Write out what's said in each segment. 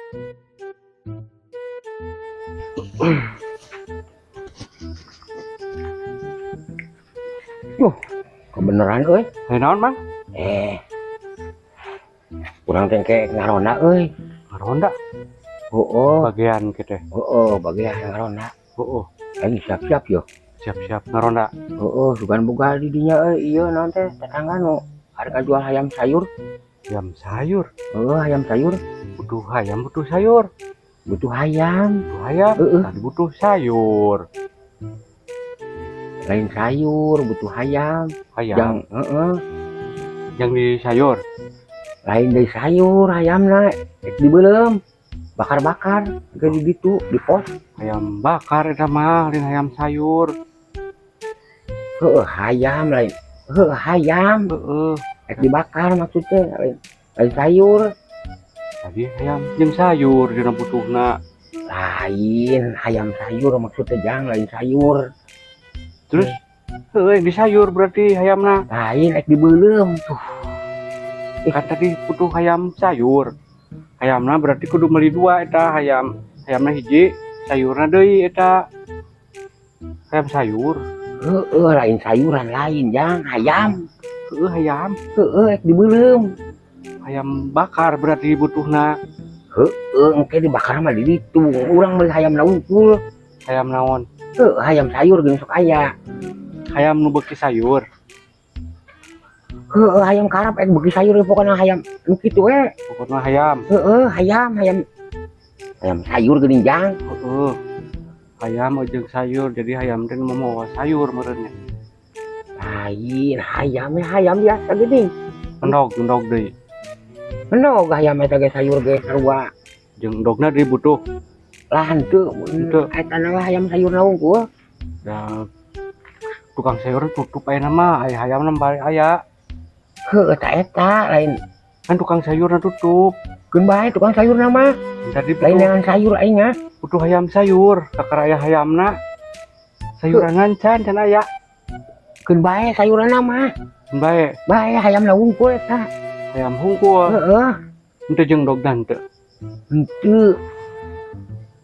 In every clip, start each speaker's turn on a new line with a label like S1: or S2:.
S1: Duh, kebeneran euy.
S2: Hey, naon, Mang?
S1: Urang teh ke ngaronda euy.
S2: Ngaronda?
S1: Heeh.
S2: Bagian kitu.
S1: Heeh, bagian ngaronda.
S2: Heeh.
S1: Aing siap-siap yo.
S2: Siap-siap ngaronda.
S1: Heeh, sugan boga di dinya euy, ieu naon teh tetangga nu harga jual hayam sayur.
S2: Hayam sayur?
S1: Heeh, hayam sayur.
S2: Butuh hayam, butuh sayur.
S1: Butuh hayam.
S2: Butuh hayam.
S1: Heeh.
S2: Tadi butuh sayur.
S1: Lain sayur, butuh hayam.
S2: Hayam.
S1: Yang, heeh.
S2: Yang di sayur.
S1: Lain dari sayur, hayamna dibeuleum. Bakar-bakar kayak di ditu, di pos.
S2: Hayam bakar eta mah, lain hayam sayur.
S1: Heeh, hayam lain. Heeh, hayam.
S2: Heeh.
S1: Ek dibakar maksudnya, lain sayur.
S2: Tadi hayam jeung sayur dina butuhna.
S1: Lain hayam sayur maksudnya, jang lain sayur.
S2: Terus heuh di sayur berarti hayamna.
S1: Lain ek dibeuleum tuh.
S2: Kan tadi butuh hayam sayur. Hayamna berarti kudu meuli dua eta hayam. Hayamna hiji, sayurna deui eta. Hayam sayur.
S1: Heeh, lain sayuran lain jang, hayam.
S2: Heeh, hayam.
S1: Heeh, ek dibeuleum.
S2: Hayam bakar berarti butuhna.
S1: Heeh, engke dibakar mah di ditu. Urang meuli hayamna unggul.
S2: Hayam naon?
S1: Heeh, hayam sayur geuning sok aya.
S2: Hayam nu beuki sayur.
S1: Heeh, hayam karap ek beuki sayur pokona hayam nu kitu we.
S2: Pokona hayam.
S1: Heeh, hayam, hayam. Hayam sayur geuning jang.
S2: Heeh. Hayam jeung sayur, jadi hayam teh nu mawa sayur meureun nya.
S1: Lain, hayam we hayam biasa geuning.
S2: Endog, endog deui.
S1: Endog hayam eta ge sayur ge sarua.
S2: Jeung endogna deui butuh.
S1: Lah henteu,
S2: Henteu.
S1: Eta na hayam sayur na unggul.
S2: Da tukang sayur tutup ayeuna mah, aya hayamna bari aya.
S1: Heuh, eta eta lain.
S2: Kan tukang sayurna tutup.
S1: Keun bae tukang sayurna mah.
S2: Tadi
S1: lain dengan sayur aing mah.
S2: Butuh hayam sayur, kakara aya hayamna. Sayuran can can aya.
S1: Keun bae sayuranna mah.
S2: Keun bae.
S1: Bae hayamna wungkul eta.
S2: Hayam hungkul.
S1: Heeh.
S2: Henteu jeung dogna henteu.
S1: Henteu.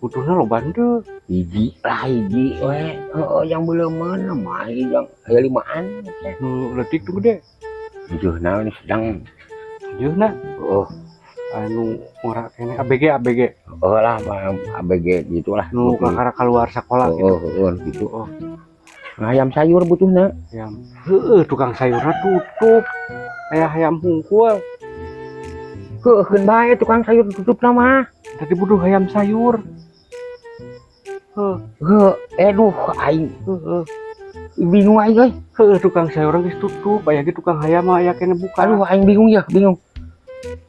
S2: Butuhna loba henteu.
S1: Hiji lah hiji we. Heeh, yang beleumeun mah yang aya limaan.
S2: Nu leutik tuh gede.
S1: Jeuhna ini sedang.
S2: Jeuhna?
S1: Heeh.
S2: Anu ngora keneh ABG ABG.
S1: Heeh lah, ABG gitulah.
S2: Nu kakara keluar sekolah gitu.
S1: Heeh, gitu.
S2: Heeh.
S1: Nah, hayam sayur butuhna.
S2: Hayam. Heeh, tukang sayurna tutup. Aya hayam hungkul.
S1: Heuh, keun bae tukang sayur tutup mah.
S2: Tadi butuh hayam sayur. Heuh.
S1: Heuh, aduh aing.
S2: Heeh.
S1: Bingung aing euy.
S2: Heuh, tukang sayur geus tutup, aya ge tukang hayam mah aya keneh buka.
S1: Aduh aing bingung ya, bingung.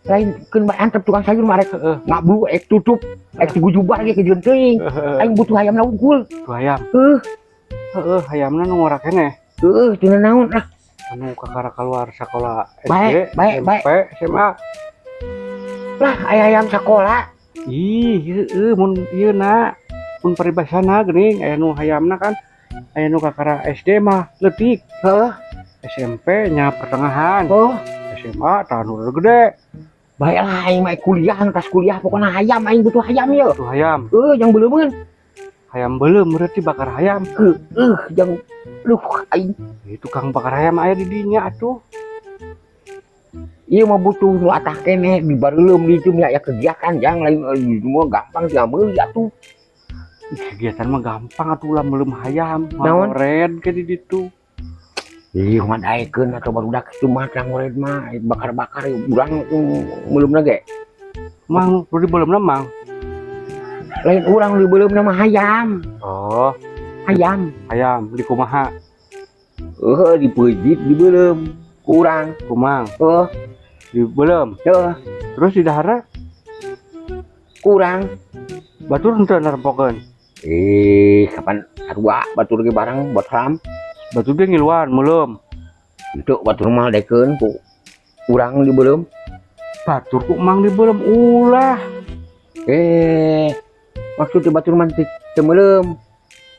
S1: Lain keun bae antep tukang sayur mah rek
S2: heeh
S1: ngablu ek tutup, ek digujubar ge kejeun teuing. Aing butuh hayamna unggul.
S2: Butuh hayam.
S1: Heuh.
S2: Heeh, hayamna nu ngora keneh.
S1: Heuh, cenah naon lah.
S2: Anu kakara keluar sekolah SD,
S1: Bae, bae, bae.
S2: SMP, SMA.
S1: Lah, aya hayam sakola.
S2: Ih, heueuh mun ieu na. Mun paribasana geuning aya nu hayamna kan aya nu kakara SD mah leutik.
S1: Heeh.
S2: SMP nya pertengahan.
S1: Oh.
S2: SMA tah nu gede.
S1: Baiklah aing mah kuliah, tas kuliah pokona hayam aing butuh hayam ieu.
S2: Butuh hayam.
S1: Heuh, jang beleumeun.
S2: Hayam beuleum berarti bakar hayam.
S1: Heueuh, jang duh aing.
S2: Ih, tukang bakar hayam aya di dinya atuh.
S1: Ieu mah butuh nu atah keneh dibareuleum di ditu nya aya kegiatan jang lain mah gampang tinggal meuli atuh.
S2: Kegiatan mah gampang atuh lah meuleum hayam,
S1: Naon?
S2: ngored ke di ditu.
S1: Ih, mah daekeun atuh barudak kitu mah tang ngored mah bakar-bakar urang meuleumna ge.
S2: Mang, nu dibeuleumna mang.
S1: Lain urang nu dibeuleumna mah hayam.
S2: Oh.
S1: Hayam.
S2: Hayam di kumaha?
S1: Heuh, dipeujit dibeuleum ku urang.
S2: Kumang.
S1: Heuh.
S2: Dibeuleum.
S1: Heuh.
S2: Terus di dahara?
S1: Kurang.
S2: Batur henteu nerempokeun.
S1: Kapan sarua batur ge barang buat haram.
S2: Batur ge ngiluan meuleum.
S1: Henteu batur mah daekeun ku urang dibeuleum.
S2: Batur ku mang dibeuleum ulah.
S1: Maksud batur mah teu meuleum.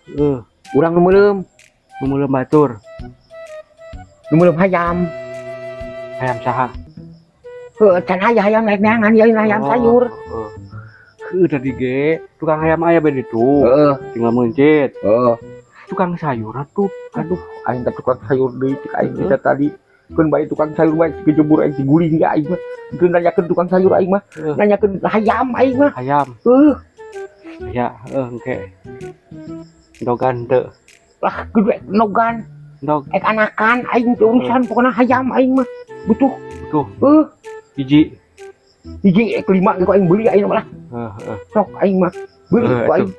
S2: Heuh.
S1: Urang nu meuleum.
S2: Nu meuleum batur.
S1: Nu meuleum hayam.
S2: Hayam saha?
S1: Heuh, can aya hayam naik neangan ieu hayam
S2: Oh,
S1: sayur.
S2: Heeh. Heuh, tadi ge tukang hayam aya be ditu. Tinggal meuncit. Tukang sayur atuh.
S1: Aduh, aing ka tukang sayur deui cek aing kita tadi. Keun bae tukang sayur bae kejebur aing diguling ge aing mah. Keun nanyakeun tukang sayur aing mah. Nanyakeun hayam aing mah.
S2: Hayam.
S1: Heuh.
S2: Ya, heuh, engke. Endogan teu?
S1: Lah, kudu nogan.
S2: Endog.
S1: Ek anakan aing teu urusan, pokona hayam aing mah. Butuh.
S2: Butuh.
S1: Heuh.
S2: Hiji.
S1: Hiji ek lima ge ku aing beli aing mah lah.
S2: Heeh, heeh.
S1: Sok aing mah. Beli ku aing.